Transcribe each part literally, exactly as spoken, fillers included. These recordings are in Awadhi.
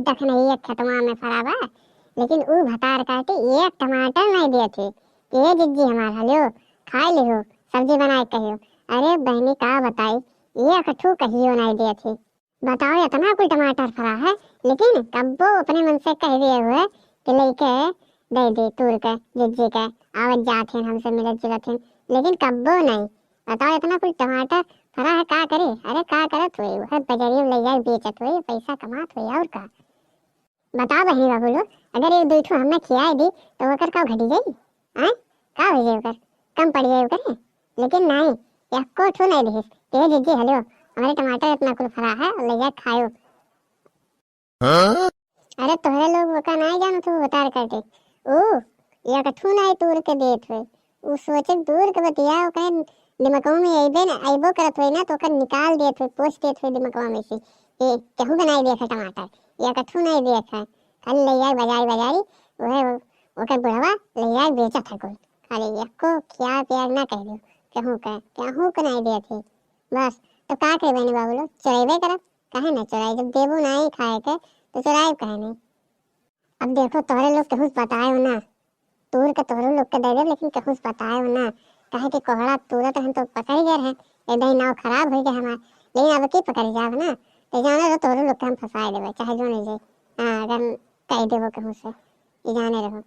दखनैया खेतवा में फरा बा, लेकिन ऊ भतार काटी एक टमाटर नाहीं देत है। ए जिज्जी हमार, हलियो, खाइ लिहो, सब्जी बनाइ कहियो। अरे बहिनी का बताई, एक ठू कहियो नाहीं देत है। बताओ, इतना कुल टमाटर फरा है, लेकिन कब्बो अपने मन से कह दिए हुए कि लइके दे दे तूर के, जिज्जी के, आवत जात हैं, हमसे मिलत जुलत हैं, लेकिन कब्बो नहीं। बताओ, इतना कुल टमाटर फरा है, का करे? अरे का करत हुए, वह बजरिया में ले जाए बेचत हुए, पैसा कमात हुए, और का। बताओ बहिनी बाबू लोग, अगर एक दो ठो हमें खियाए दी, तो ओकर का घटी जाई? आय? का हो जाए ओकर? कम पड़ जाए ओकर? लेकिन नहीं, एको ठो नहीं दिहिस। ए जिज्जी, हलियो, हमरे टमाटर इतना कुल फरा है, ले जा खायो। हाँ? अरे तोहरे लोग ओका नाहीं जानत हो, उतार करके। ऊ एक ठू नाहीं तूर के देत होई। ऊ सोचे दूर के बतिया, ओकरे दिमगवा में अइबे न, अइबो करत होई ना, तो ओकर निकाल देत होई, पोंछ देत होई दिमगवा में से। ए, केहू के नाहीं देत है टमाटर, एक ठू नाहीं देत है। खाली ले जाए बाजारी, बाजारी, उहे ओकर बुढ़वा ले जाए बेचत है कुल। खाली एको खिया पिया ना कह दियो, केहू के, केहू के नाहीं देत है। बस, तो का करे बहनी बाबू लोग, चोरेबे करब। काहे ना चोराई? जब देबू नाहीं खाए के, तो चोराई काहे नहीं? अब देखो, तोहरे लोग केहू से बताए हो ना, तूर के तोहरे लोग के दे देब, लेकिन केहू से बताए हो ना, काहे कि कोहड़ा तूरत रहन तो पकड़ गए रहे, ए दही नाव खराब हो गए हमार, लेकिन अब की पकड़ जाब ना, तो जाने रहो तोहरे लोग के हम फंसाए देबे, चाहे जो नहीं जाए। हाँ, अगर हम कह देबो केहू से, ये जाने रहो।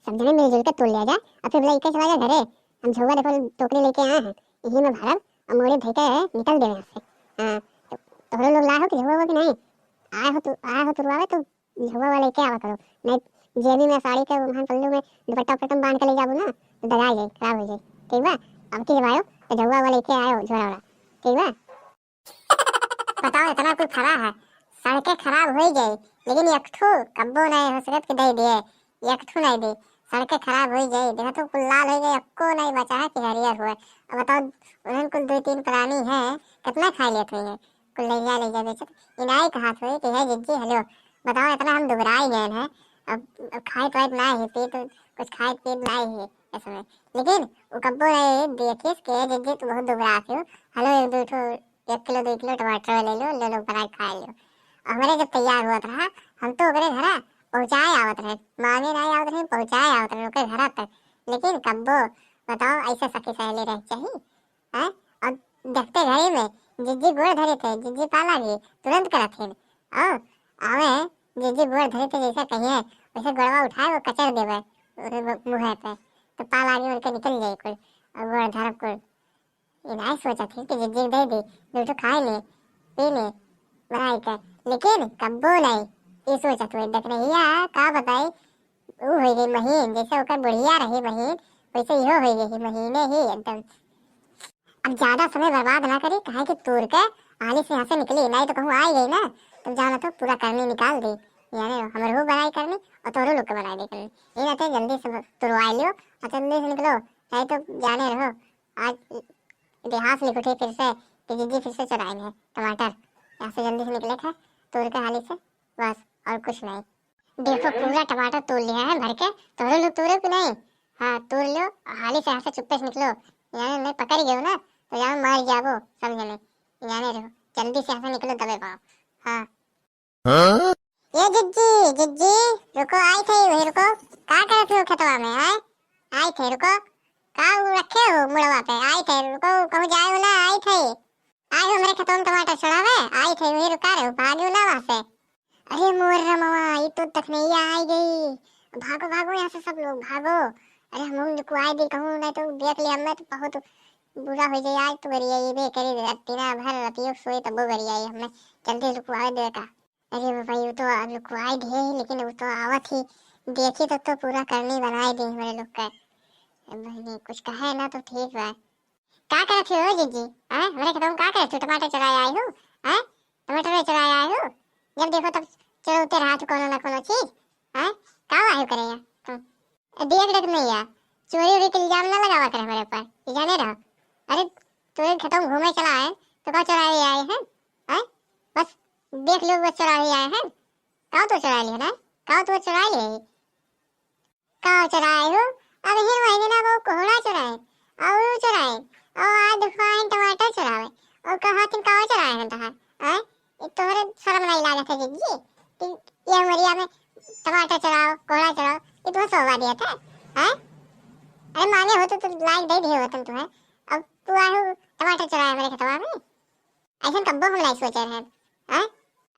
सब जने मिलजुल के तोड़ लिया जाए, और फिर बोला, "इके चला जा घरे, हम झउआ देखो टोकरी लेके आए हैं, यही में भरब और मोड़े धइ के निकल देवे यहाँ से।" हाँ, तो तोहरो लोग लाए हो कि झउआ हुआ कि नहीं? आए हो तू, आए हो तुरवावे तो झउआ वाला लेके आवा करो, नहीं जेबी में साड़ी के वहाँ पल्लू में दुपट्टा उपट्टा में बांध के ले जाबू ना, तो दगा जाए, खराब हो जाए। ठीक बा, अब की जब आयो तो झउआ वाला लेके आयो झोरा वाला। ठीक बा। बताओ, इतना कुल फरा है, सड़के खराब होइ गई, लेकिन एक ठो कब्बो नहीं हो सकत कि दे दिए, एक ठो नहीं दे, सड़के खराब होइ गई। देखा तो कुल लाल होइ गई, एको नहीं बचा है कि हरियर हुए। अब बताओ, उन्हन कुल दो तीन प्राणी है, कितना खाए लेत हुई है, कुल ले जा, ले जा बेचत। इनाई कहात हुई कि "हे जिज्जी, हेलो, बताओ, इतना हम दुबराई गए हैं, अब, अब खाए पिए नहीं है, पी तो कुछ खाए पिए नहीं है इसमें।" लेकिन वो कब्बो नहीं देखिस कि "हे जिज्जी, तू बहुत दुबरा हो, हेलो, एक दो ठो एक किलो, दो किलो टमाटर ले लो, ले लो, बनाए खा लो।" हमरे जब तैयार हुआ रहा, हम तो ओकरे घरा पहुँचाए आवत रहे, मांगे नहीं आवत रहे, पहुँचाए आवत रहे ओकरे घरा तक। लेकिन कब्बो बताओ, ऐसे सखी सहेली रह चाहिए, हैं? और देखते घड़ी में जिज्जी गोड़ धरे थे, जिज्जी पाला भी तुरंत करत थे। और आवे जिज्जी गोड़ धरे थे, जैसे कहिए वैसे गोड़वा उठाए वो कचर देवे ओकरे मुँह पे, तो पाला भी उनके निकल जाए कुल और गोड़ धरब कुल। इनाई सोचत है कि जिज्जी दे दे, दो ठो खाए ले, पी ले, बनाई के, लेकिन कब्बो नहीं। ये सोचत हुए देख रही है, का बताई, ऊ हो गई महीन, जैसे ओकर बुढ़िया रही महीन, वैसे इहो हो गई महीने ही एकदम। अब ज्यादा समय बर्बाद ना करी, काहे कि तूर के हाली से यहाँ से निकली, नहीं तो कहूँ आई गई ना, तब जाना तो पूरा करनी निकाल दी। यानी हमरहू बनाई करनी और तोहरो लोग के बनाई दे करनी। ये रहते जल्दी से तुरवाई लियो और जल्दी से निकलो, नहीं तो जाने रहो, आज इतिहास लिख उठे फिर से कि जिज्जी फिर से चुराए हैं टमाटर। यहाँ से जल्दी से निकले थे तूर के हाली से, बस और कुछ नहीं। देखो, पूरा टमाटर तोड़ लिया है भर के, तोड़ो लो, तोड़ो कि नहीं? हाँ, तोड़ लो, हाली से यहाँ से चुप्पे से निकलो, यहाँ नहीं पकड़ गयो ना तो यहाँ मार जाबो, समझ में? जाने रहो, जल्दी से यहाँ से निकलो दबे पाओ। हाँ। हाँ? ये जिज्जी, जिज्जी, रुको, आई थे, वही रुको। का करत हो खेतवा में, आए? आई थे, रुको। का उ रखे हो मुड़वा पे? आई थे, रुको, कहूँ जाए हो ना, आई थे। आए हो हमरे खेतवा में टमाटर चढ़ावे, आई थे, वही रुका रहे हो, भागियो ना वहाँ से। अरे मोर रमवा, ये तो दखनैया आई गई। भागो, भागो यहाँ से सब लोग, भागो। अरे हम लुकुआई दी कहूँ, नहीं तो देख लिया मैं तो बहुत बुरा हो जाए। आज तो गरिया ये बे करी, दिन भर रतियो सोए तबो गरिया ये हमें। जल्दी लुकुआवे दे का। अरे बाबा, ये तो लुकवाई दिए ही, लेकिन वो तो आवत ही। देखी तो, तो पूरा करनी बनाए दी हमारे लोग का। बहनी, कुछ कहे ना तो ठीक बा। का करत हो जिज्जी? हैं? हमारे खेतों में का करत हो? टमाटर चुराए आए हो? हैं? टमाटर चुराए आए हो? जब देखो तब चुरौते रहा तू कोनो ना कोनो चीज। हैं? का आए हो करे यहाँ तुम? देख देख नहीं यार, चोरी उरी के इल्जाम ना लगावा कर हमारे ऊपर, ये जाने रहो। अरे, तू एक खेतों में घूमे चला है, तो का चुराए आए हैं? हैं? बस देख लो, बस चुराए आए हैं। का तो चुरा लिया ना? का तो चुरा लिया है? का चुराए हो? अब ही वही ना वो कोहड़ा चुराए, और चुराए, और आज दुकान टमाटर चुरावे, और कहा तुम का चुराए हैं तहार? हैं? ये तोहरे शर्म नहीं लागत है जिज्जी? कि ये उमरिया में टमाटर चोराओ, कोहड़ा चोराओ, ये तुम्हें शोभा दिया था, हैं? अरे मांगे होते तो लाइक दे दिए होते तुम्हें। अब तू आए हो टमाटर चोराए हमारे खेतवा में? ऐसा कब्बो हम नहीं सोचे रहे, हैं?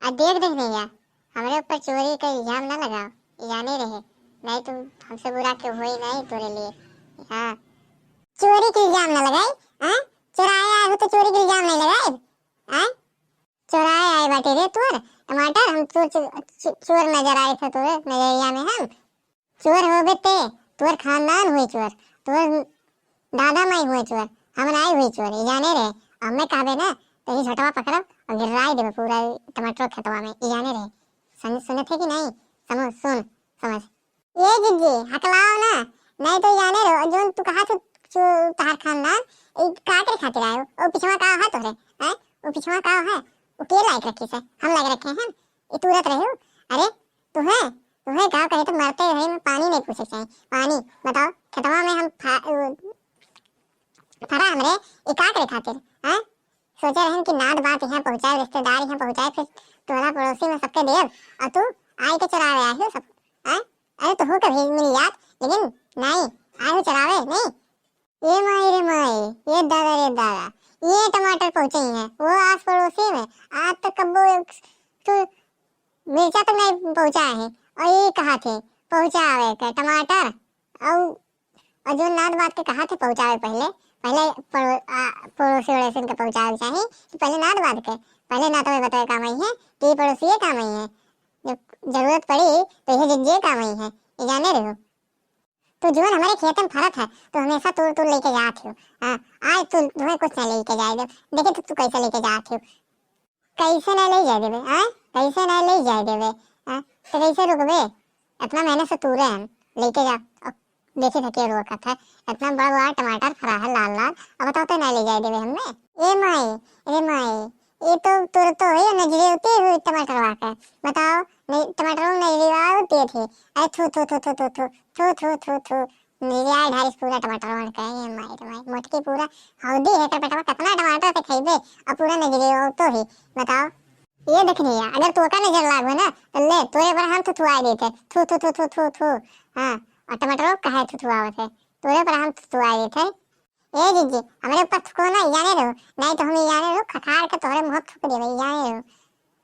आ देख, देख भैया, हमरे ऊपर चोरी का इल्जाम ना लगाओ, जाने रहे, नहीं तो हमसे बुरा क्यों होई नहीं तोरे लिए। हाँ, चोरी के इल्जाम ना लगाई, हाँ? चोराए आए हो तो चोरी के इल्जाम नहीं लगाए, हाँ? चोराए आए बाटे रे तोर टमाटर, हम चोर, चो-, चो-, चोर नजर आए थे तोरे नजरिया में हम? चोर होबे ते, तोर खानदान हुए चोर, तोर दादा माई हुए चोर, हम नाई हुए चोर, ये जाने रहे। अब मैं कहबे ना, तो ये झोटवा पकड़ब और गिराई देबे पूरा टमाटर खेतवा में, ये जाने रहे। समझ, सुने थे कि नहीं? समझ, सुन, समझ। ये जिज्जी, हकलाओ ना, नहीं तो ये जाने रहो, जोन तू कहा थे, चो-, तहार खानदान, ये का करे खातिर आयो? ओ पिछवा का है तोरे, हैं? ओ पिछवा का है? ओ के लायक रखी से? हम लायक रखे हैं? ये तुरत रहे हो? अरे, तू है, तू है, गाँव कहे तो मरते हुए में पानी नहीं पूछे के चाही। पानी, बताओ, खेतवा में हम फा-, उ, फरा हमरे, ई का करे खातिर, हैं? सोचे रहन कि नात बात यहाँ पहुँचाए, रिश्तेदार यहाँ पहुँचाए, फिर टोला पड़ोसी में सबके देब, और तू आई के चुरावे आए हो सब, हैं? अरे, तोहू के भी मिल जात, लेकिन नहीं, आए हो चुरावे, नहीं। ए माई रे माई, ये दादा रे दादा, ये टमाटर पहुँचे ही हैं, वो आस पड़ोसी में, आज तक कब्बो एक ठो मिर्चा तक नहीं पहुँचाए हैं, और ये कहा थे पहुँचावे के टमाटर, और, और जो नात बात के कहा थे पहुँचावे पहले, पहले पड़ो-, आ, पड़ोसी वड़ोसी के पहुँचावे के चाही, कि पहले नात बात के, पहले नात में बतावे काम आई है, कि पड़ोसी काम आई है, जब जरूरत पड़ी तो ये जिज्जे काम आई है, ये जाने रहो। तू जवन हमारे खेत में फरत है, तू हमेशा तोड़ तोड़ लेके जात हो। हाँ, आज तू, तुम्हें कुछ नहीं लेके जाए दे। देखे तो तू कैसे लेके जात हो, कैसे नहीं ले जाए देवे, हाँ, कैसे नहीं ले जाए देवे, हाँ, तो कैसे रुकबे? इतना मेहनत से तूरे हम लेके जा, अब देखे थे के रोकत है, इतना बड़ा बड़ा टमाटर फरा है लाल लाल, अब बताओ तो नहीं ले जाए देवे हमने। ए माई, ए माई, ये तो तुरतो है, नजरे उतरे हुए टमाटर वाके। बताओ, नहीं, टमाटर में नजरे आते थे। अरे थू, थू, थू, थू, थू, थू, थू, थू, थू, थू। नजरे आए ढारिस पूरा टमाटर वाके, ये माई रे माई, मोटकी पूरा हौदी है टमाटर, कितना टमाटर से खइबे, और पूरा नजरे तो ही। बताओ, ये देख भैया, अगर तोका नजर लागो ना, तो ले, तोरे पर हम थुथुआए देते। थू, थू, थू, थू, थू, थू। हाँ, और टमाटरों कहे थुथुआवत है, तोरे पर हम थुथुआए देते। ए जिज्जी, हमरे ऊपर थूको ना, जाने रहो, नहीं तो हम जाने रहो, खखार के तोहरे मुँह थूक देबे, जाने रहो।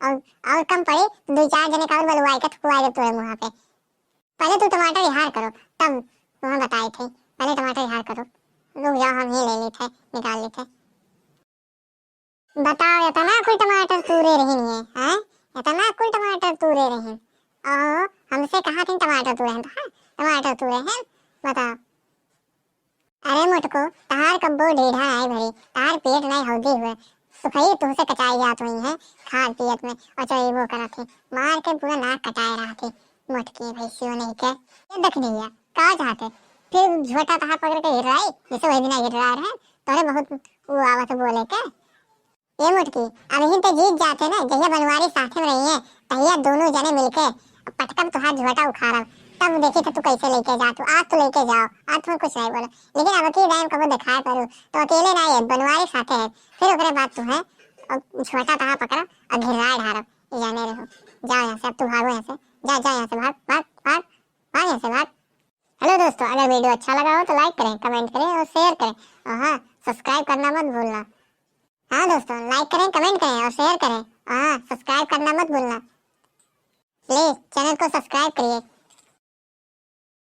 और, और कम पड़ी, तो दो चार जने का और बलवाई के थुकवाई दे तोरे मुँह पे। पहले तू टमाटर इहार करो, तब तुम्हें बताए थे। पहले टमाटर इहार करो, रुक जाओ, हम ही ले लेते, निकाल लेते। बताओ, इतना कुल टमाटर तूरे रही है, हैं? इतना कुल टमाटर तूरे रही। और हमसे कहा थे टमाटर तूरे हैं, तो हाँ, टमाटर तूरे हैं, बताओ। अरे मोटको, तहार कब्बो ढीढ़ा नाई भरी, तहार पेट नाई हौदी हुए, सुखई तुहसे कचाई जात हुई है, खात पियत में, और चोरीबो करत है, मार के पूरा नाक कटाए रहा थे, मोटकी भैंसियों नहीं के। ये देख भैया, का चाहते? फिर झोटा तहार पकड़ के हिर्राई, जैसे वही दिना हिर्रा रहे, तोरे बहुत वो आवत बोले के। ए मोटकी, अबहिन ते जीत जाते ना, जहिया बनवारी साथे में रही है, तहिया दोनों जने मिलके पटकब तुहार झोटा उखाड़ब, तब देखी तो तू कैसे लेके जा, तू आज तो लेके जाओ, आज तुम्हें कुछ नहीं बोलो, लेकिन अब की टाइम कबो दिखाए पड़ू, तो अकेले ना है, बनवारी साथे है, फिर ओकरे बाद तू है, और झोटा तहा पकड़ब और घिराए ढारब, ये जाने रहो, जाओ यहाँ से, अब तू भागो यहाँ से, जा, जा यहाँ से, भाग, भाग, भाग, भाग यहाँ से, भाग। हेलो दोस्तों, अगर वीडियो अच्छा लगा हो तो लाइक करें, कमेंट करें और शेयर करें, और हाँ, सब्सक्राइब करना मत भूलना। हाँ दोस्तों, लाइक करें, कमेंट करें और शेयर करें। हाँ, सब्सक्राइब करना मत भूलना। प्लीज चैनल को सब्सक्राइब करिए।